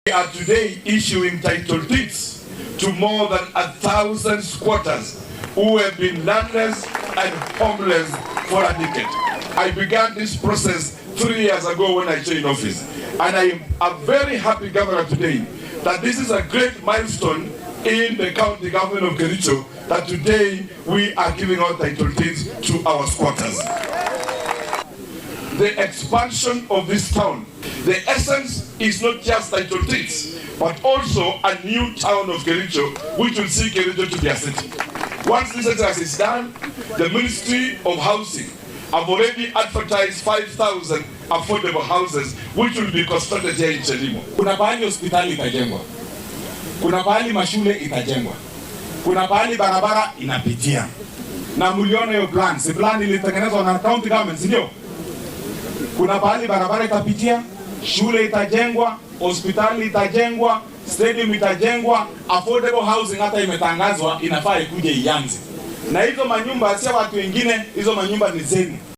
We are today issuing title deeds to more than 1,000 squatters who have been landless and homeless for a decade. I began this process 3 years ago when I joined office. And I am a very happy governor today that this is a great milestone in the county government of Kericho, that today we are giving out title deeds to our squatters. The expansion of this town, the essence is not just title deeds, but also a new town of Kericho, which will see Kericho to be a city. Once this exercise is done, the Ministry of Housing have already advertised 5,000 affordable houses which will be constructed here in Chelimo. Kuna pahali hospitali itajengwa, kuna pahali mashule itajengwa, kuna pahali barabara inapitia, na mliona hiyo plan, si plan ilitengenezwa na county government, si ndio? Kuna pahali barabara itapitia, shule itajengwa, hospitali itajengwa, stadium itajengwa, affordable housing hata imetangazwa, inafaa ikuje ianze. Na hizo manyumba sio watu wengine, hizo manyumba ni zenu.